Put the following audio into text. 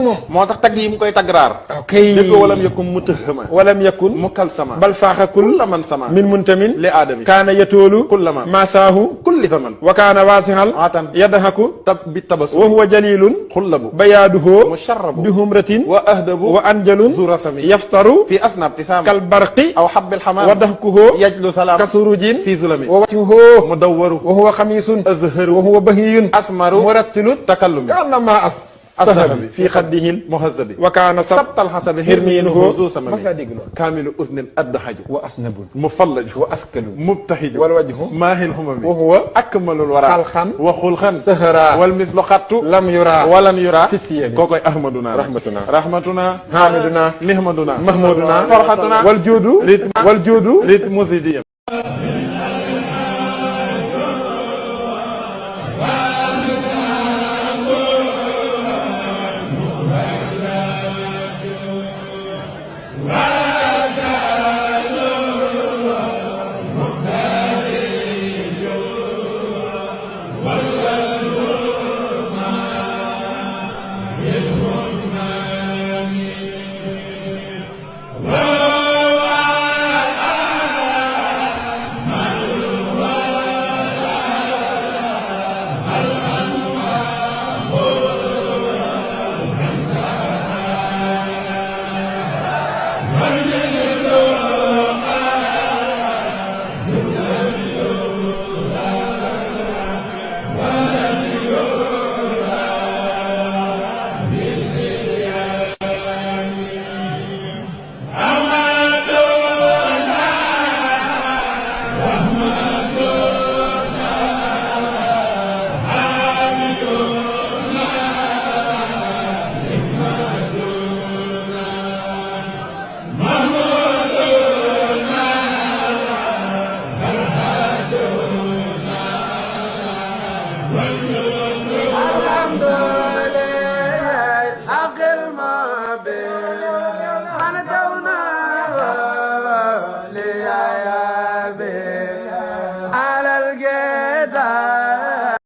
moo tax tagg yi mu koy tagg raar. ok dégg walam yakun mutahama. walam yakun mukkal sama. bal faaxa kulla man sama. min muntamin li aadami. kaana yatoolu kulla man. masaahu kulli faman. wa kaana waasixal atan. yadhaku tab bi tabassum. wa huwa jalilun xullabu. bayaaduhu musharrabu. bi humratin wa ahdabu. wa anjalun zu rasami. yaftaru fi asnab tisaam. kal barqi aw habbil hamaam. wa dahkuhu yajlu salaam. kasurujin fi zulami. wa wajhuhu mudawwaru. wa huwa xamiisun azharu. wa huwa bahiyun asmaru. murattilut takallumi. kaannama sahabi fi xaddihil muhazzabi. wa kaana sabtal hasabi. hirmiinuhu zu samami. mas ngaa dégg loolu. kaamilu usnin addahaju. wa asnabun mufallaju. wa askalu mubtahiju. wal wajhu maahil humami. wa huwa akmalul wara. xalxan wa xulxan. sahara wal mislu xattu. lam yura walan yura. fi siyami kookoy ahmaduna. rahmatuna rahmatuna. hamiduna nihmaduna. mahmuduna farhatuna. wal juudu wal juudu rit musidiyam.